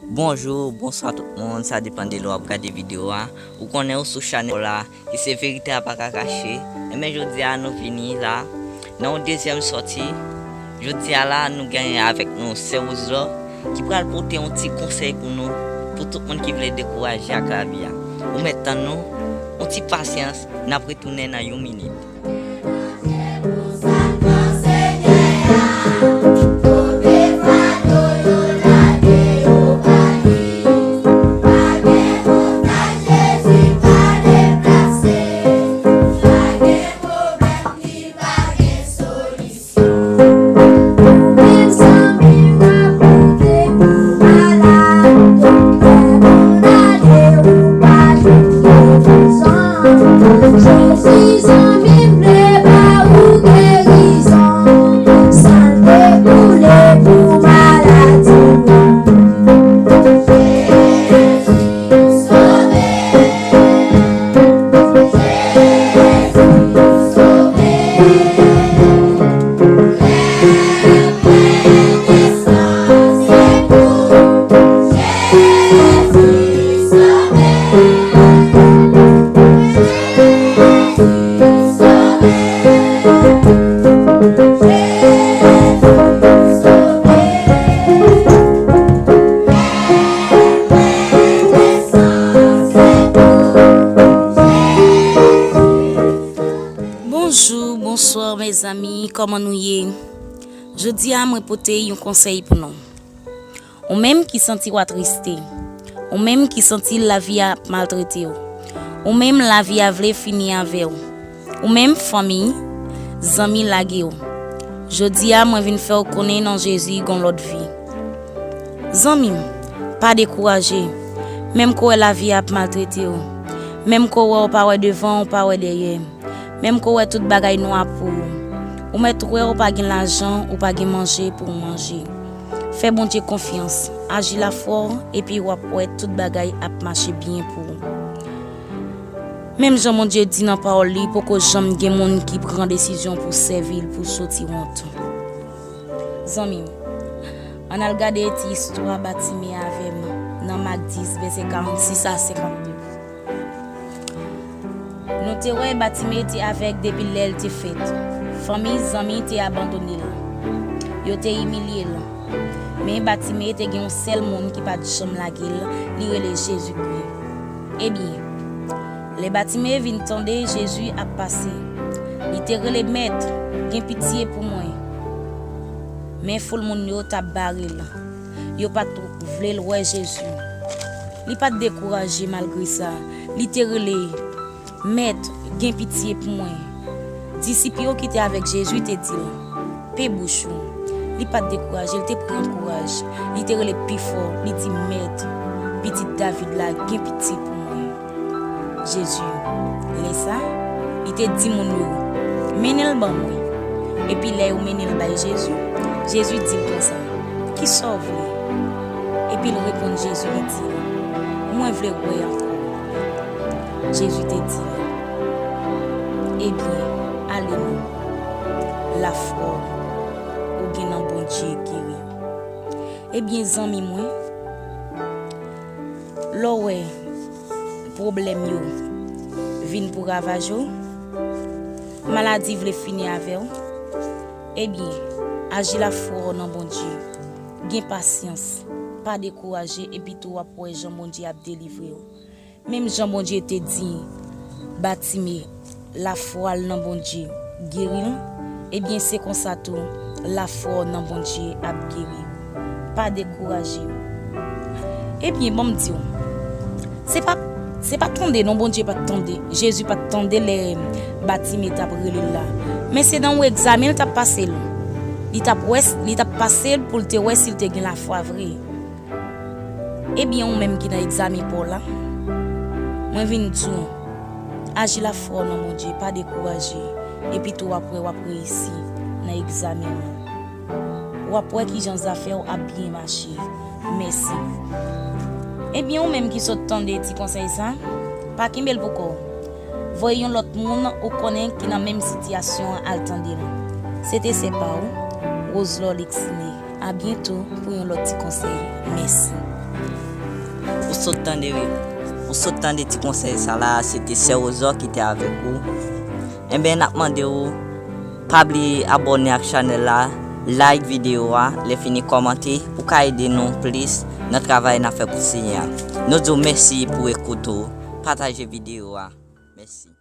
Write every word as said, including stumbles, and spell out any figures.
Bonjou, bonswa tout moun, sa depann de lè w ap gade videyo a. Ou konnen ou sou chanèl la, ki se Verite a pa ka kache. Enben, jodi a nou vini la nan yon dezyèm sòti. Jodi a la, nou genyen avèk nou Sè Roselò, ki pral pote yon ti konsèy pou nou, pou tout moun ki vle dekouraje ak lavi a. Ou mèt tann nou, yon ti pasyans, n ap retounen nan yon minit. Bonjou, bonswa, mezanmi, kòman nou ye? Jodi a, mwen pote yon konsèy pou nou. Ou menm ki santi w atriste, ou menm ki santi lavi a ap maltrete w, ou menm lavi a vle fini avè w, ou menm fanmi, zanmi lage w. Jodi a, mwen vin fè w konnen nan Jezi gon lòt vi. Zanmi m, pa dekouraje, menm ke w wè lavi a ap maltrete w, menm ke w wè w pa wè devan, w pa wè dèyè, menm ke w wè tout bagay nwa pou ou, ou mèt wè w pa gen lajan, ou pa gen manje pou w manje. Fè Bondye konfyans, aji lafwa w, epi w ap wè tout bagay ap mache byen pou ou. Menm jan Bondye di nan pawòl li, poko janm gen moun ki pran desizyon pou sèvi l pou soti wont. Zanmi m, ann al gade ti istwa Batime avè m nan Mak dis, vèsè karannsis a senkannde. Nou te wè Batime te avèg depi lè l te fèt. Fanmi, zanmi te abandone l. Yo te imilye l. Men Batime te gen yon sèl moun ki pa t janm lage l, li rele Jezikri. Ebyen, lè Batime vin tande Jezi ap pase, li te rele, "Mèt, gen pitye pou mwen." Men foul moun yo t ap bare l. Yo pa t vle l wè Jezi. Li pa t dekouraje malgre sa. Li te rele, "Mèt, gen pitye pou mwen." Disip yo ki te avèk Jezi te di l, "Pe bouch ou." Li pa t dekouraje, li te pran kouraj. Li te rele pi fò, li di, "Mèt, pitit David la, gen pitye pou mwen." Jezi, lè sa, li te di moun yo, "Mennen l ban mwen." Epi lè yo mennen l bay Jezi, Jezi di l konsa, "Kisa w vle?" Epi l reponn Jezi, li di, "Mwen vle wè ankò." Jezi te di l, "Ebyen, ale non, lafwa w ou gen nan Bondye geri w." Ebyen, zanmi mwen, lè w wè pwoblèm yo vin pou ravaje w, maladi vle fini avè w, ebyen, aji lafwa w nan Bondye. Gen pasyans, pa dekouraje, epi tou w ap wè jan Bondye ap delivre w. Menm jan Bondye te di Batime, lafwa l nan Bondye geri l, ebyen, se konsa tou, lafwa w nan Bondye ap geri w. Pa dekouraje. Ebyen, ban m di w, se pa, se pa tande non, Bondye pa t tande, Jezi pa t tande lè Batime t ap rele l la. Men se nan yon egzamen l t ap pase l. Li t ap wè, li t ap pase l pou l te wè si l te gen lafwa vre. Ebyen, ou menm ki nan egzamen pa w la, mwen vin di w, aji lafwa w nan Bondye, pa dekouraje, epi tou w ap wè w ap reyisi nan egzamen w lan. W ap wè kijan zafè w ap byen mache. Mèsi. Ebyen, ou menm ki sot tande ti konsèy sa, pa kenbe l pou kò w. Voye yon lòt moun ou konnen ki nan menm sitiyasyon an al tande l. Se te sè pa w, Roselò Lexine. A byento pou yon lòt ti konsèy. Mèsi. Ou sot tande wi. Ou sot tande ti konsèy sa la, se te sè Ozò ki te avèk ou. Enben, n ap mande w, pa bliye abòne ak chanèl la, like videyo a, lè fini kòmante pou ka ede nou plis nan travay n ap fè pou Senyè a. Nou di w mèsi pou ekout ou. Pataje videyo a. Mèsi.